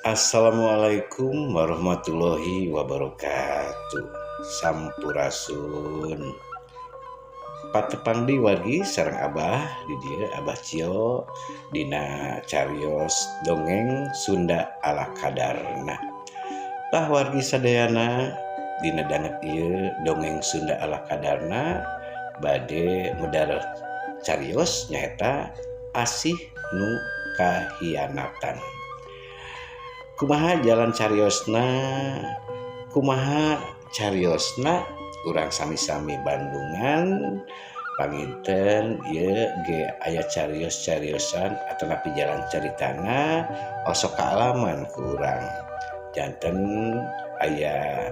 Assalamualaikum warahmatullahi wabarakatuh. Sampurasun. Patepang deui wargi sareng Abah di dieu Abah Cio dina carios dongeng Sunda ala kadarna. Tah wargi sadayana dina danget ieu dongeng Sunda ala kadarna bade medar carios nyaeta asih nu kahianatan. Kumaha jalan cariosna, kumaha cariosna urang sami-sami Bandungan panginten ieu ge aya carios-cariosan atanapi jalan caritana osok kaalaman ku urang janten aya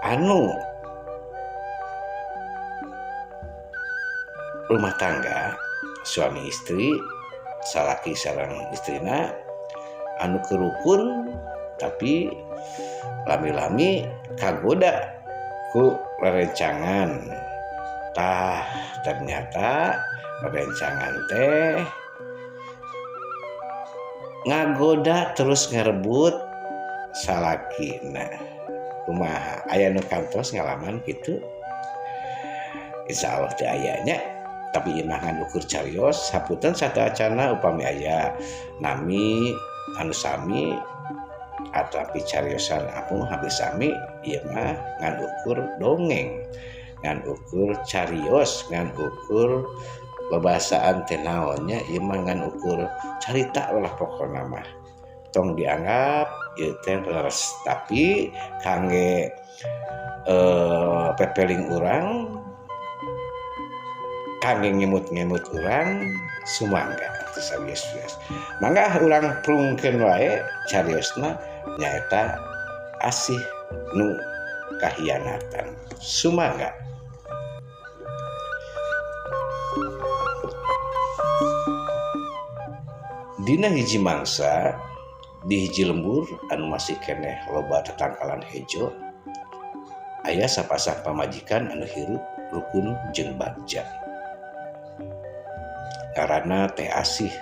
anu rumah tangga suami istri salaki sareng istrina anu kerukun tapi lami-lami kagoda ku rerencangan. Tah ternyata rerencangan teh ngagoda terus ngarebut salakina. Kumaha aya nu kantos ngalaman kitu? Insyaallah teu aya nya. Tapi ieu mah ngan ukur carios hapunten sateuacanna upami aya nami anu sami atapi cariosan anu hampir sami ieu mah ngan ukur dongeng, ngan ukur carios, ngan ukur babasaan teh naon nya, ieu mah ngan ukur carita lah pokona mah. Tong dianggap ieu teh leres, tapi kangge pepeling urang, kangge ngemut-ngemut urang sumangga sawios-wios. Mangga urang prungkeun wae cariosna nyaeta asih nu kahianatan. Sumangga. Dina hiji mangsa di hiji lembur anu masih keneh loba tetangkalan hejo, aya sapasang pamajikan anu hirup rukun jeung bagja. Ngaranna Teh Asih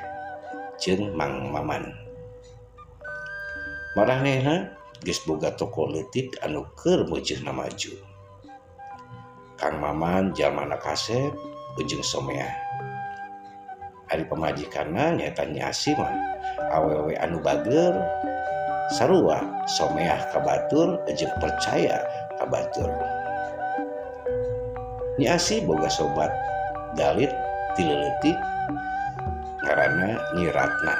jeung Mang Maman. Maranehna geus boga toko leutik anu keur meujeuhna maju. Kang Maman jalmana kasep jeung someah. Ari pamajikanna nyaeta Nyi Asih mah awewe anu bager, sarua someah ka batur jeung percaya ka batur. Nyi Asih boga sobat dalit ti leutik ngaranna Nyi Ratna.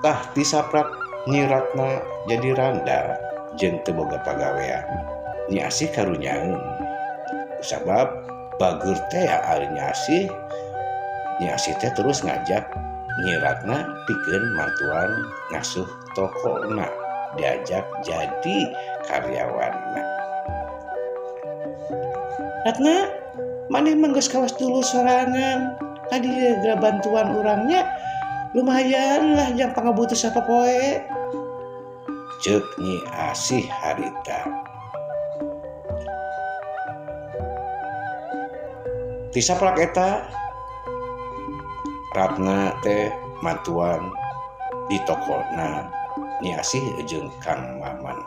Tah tisaprak Nyi Ratna jadi randa jeung teu boga pagawean. Nyi Asih karunyaeun kusabab bager teh ari Nyi Asih. Nyi Asih teh terus ngajak Nyi Ratna pikeun mantuan ngasuh tokona, diajak jadi karyawanna. Ratna, maneh mah geus kawas dulu sorangan. Tadi geura bantuan urangnya lumayan lah jang pangabutuh sapopoe. Ceuk Nyi Asih harita. Tisaprak eta Ratna teh mantuan di tokona Nyi Asih jeung Kang Maman.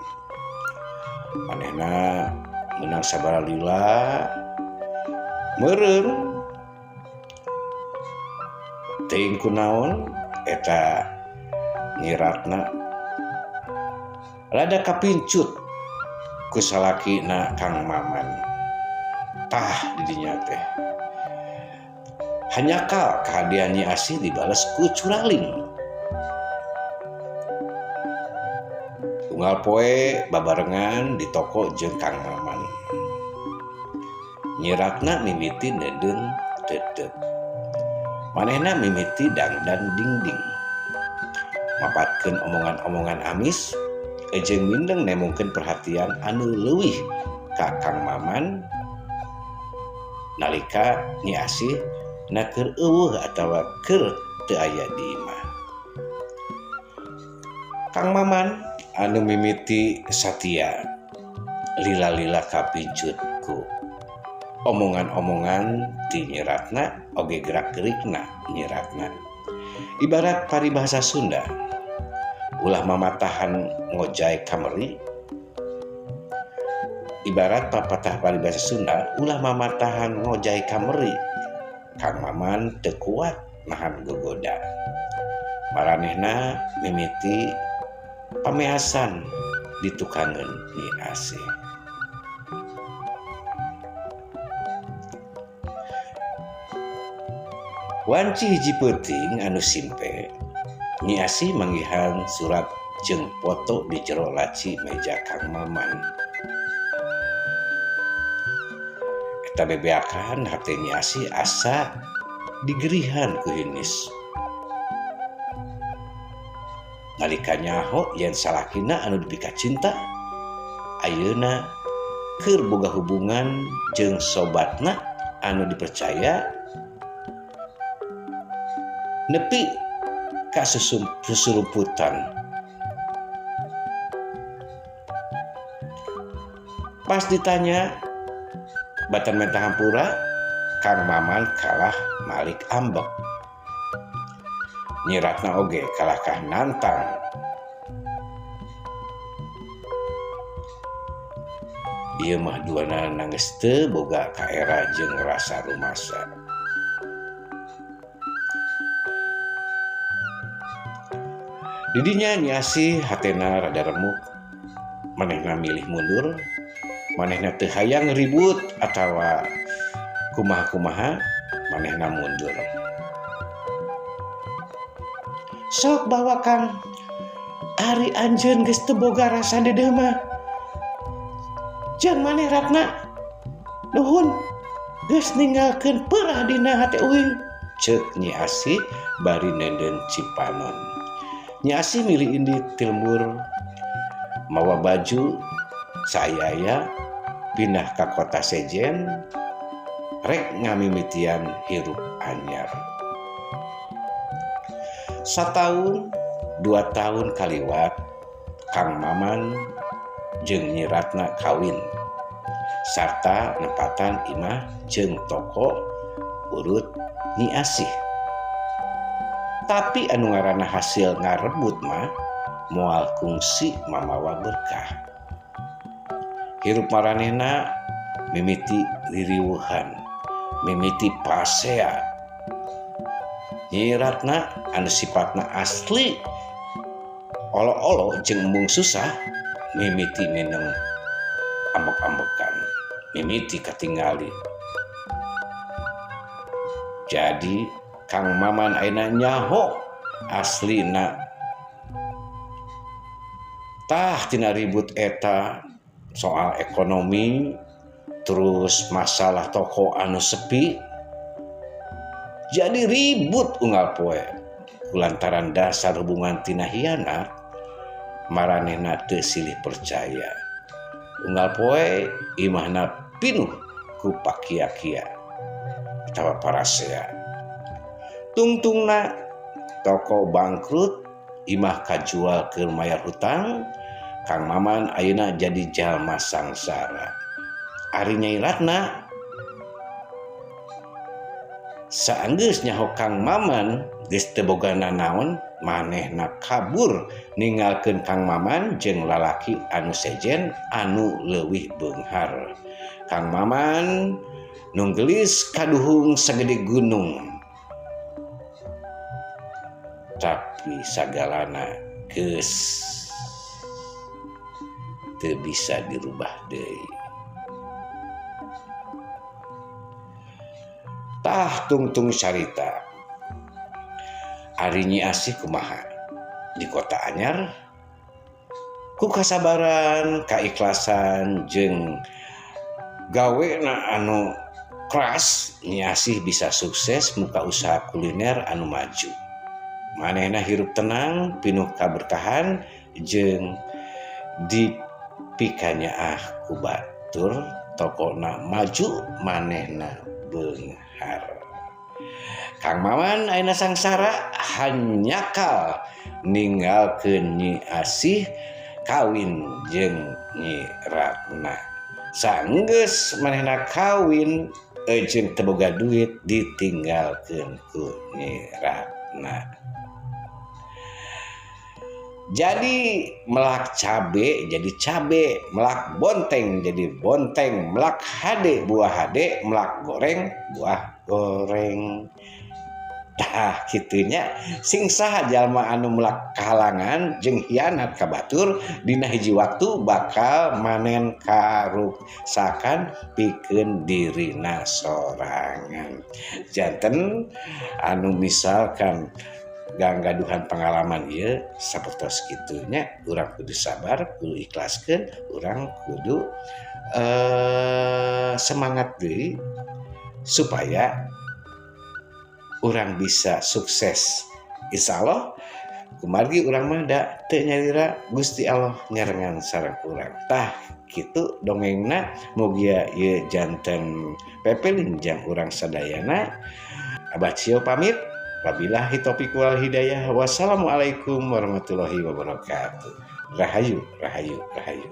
Manehna meunang sabaraha lila meureun teuing kunaon eta Nyi Ratna rada kapincut ku salakina Kang Maman. Tah didinya teh hanyakal kahadian Nyi Asih dibales ku curaling. Unggal poe babarengan di toko jeung Kang Maman. Nyi Ratna mimiti neudeun tetep. Manehna mimiti dangdan dingding. Mapatkeun omongan-omongan amis jeung mindeng nemongkeun perhatian anu leuwih ka Kang Maman nalika Nyi Asih na keur eueuh atawa keur teu aya di imah. Kang Maman anu mimiti satia lila-lila kapincut ku omongan-omongan ti Nyi Ratna oge gerak-gerikna Nyi Ratna. Ibarat paribahasa Sunda, Ulah mamatahan ngojay kameri. Ibarat papatah paribasa Sunda, ulah mamatahan ngojay kameri. Kang Maman teu kuat nahan gogoda. Maranehna mimiti pameasan ditukangeun Nyi Asih. Wanci hiji peuting anu simpe, Nyi Asih manggihan surat jeung foto di jero laci meja Kang Maman. Eta bebeakan hate Nyi Asih asa digerihan ku hinis. Nalika nyaho yen salakina anu dipikacinta ayeuna keur boga hubungan jeung sobatna anu dipercaya nepi ka susulumputan. Pas ditanya batan menta hampura, Kang Maman kalah malik ambek. Nyi Ratna oge kalahkah nantang. Ieu mah duanana geus teu boga kaera jeung rasa rumasa. Didinya Nyi Asih hatena rada remuk, manehna milih mundur, manehna teu hayang ribut atawa kumaha-kumaha, manehna mundur. Sok bawa Kang, ari anjeun geus teu boga rasa deudeuh mah. Jeung maneh Ratna, nuhun geus ninggalkeun peurah dina hate uing, ceuk Nyi Asih bari nenden cipanon. Nyi Asih milih indit ti lembur, mawa baju saaya pindah ka kota sejen, rek ngamimitian hirup anyar. Sataun, 2 tahun kaliwat, Kang Maman jeung Nyi Ratna kawin sarta nepatan imah jeung toko urut Nyi Asih. Tapi anu ngaranna hasil ngarebut mah moal kungsi mamawa berkah. Hirup maranehna mimiti ririweuhan, mimiti pasea. Nyi Ratna anu sifatna asli olo-olo jeung embung susah mimiti mineng ambek-ambekan, mimiti katingali. Jadi Kang Maman ayeuna nyaho aslina. Tah tina ribut eta soal ekonomi, terus masalah toko anu sepi, jadi ribut unggal poe. Kulantaran dasar hubungan tina hianat, maranehna teu silih percaya. Unggal poe imahna pinuh ku pakia-kia atawa parasea. Tungtungna toko bangkrut, imah kajual keur mayar hutang, Kang Maman ayeuna jadi jalma sangsara. Ari Nyai Ratna saenggeus nyaho Kang Maman geus teu boga nanaon, manehna kabur ninggalkeun Kang Maman jeung lalaki anu sejen anu leuwih beunghar. Kang Maman nu geulis kaduhung sagede gunung. Tapi sagalana geus teu bisa dirubah deui. Tah tungtung carita. Ari Nyi Asih kumaha di kota anyar ku kasabaran, kaikhlasan jeung gawena anu keras, Nyi Asih bisa sukses muka usaha kuliner anu maju. Manehna hirup tenang, pinuh kaberkahan jeung dipikanyaah ku batur, tokona maju, manehna beunghar. Kang Maman ayeuna sangsara hanyakal ninggalkeun Nyi Asih kawin jeung Nyi Ratna. Sanggeus manehna kawin jeung teu boga duit ditinggalkeun ku Nyi Ratna. Jadi melak cabe jadi cabe, melak bonteng jadi bonteng, melak hade buah hade, melak goreng buah goreng. Tah kitunya sing saha jalma anu melak kahalangan jeung hianat ka batur dina hiji waktu bakal manen karuksakan pikeun dirina sorangan. Janten anu misalkan ganggaduhan pengalaman ieu sapertos kitunya, urang kudu sabar, kudu ikhlaskeun, urang kudu semangat deui supaya urang bisa sukses. Insya Allah kumargi urang mah da teu nyalira, Gusti Allah nyarengan sareng urang. Tah kitu dongengna, mugia ieu janten pepeling jang urang sadayana. Abah Cio pamit. Wabillahi taufiq wal hidayah. Wassalamualaikum warahmatullahi wabarakatuh. Rahayu, rahayu, rahayu.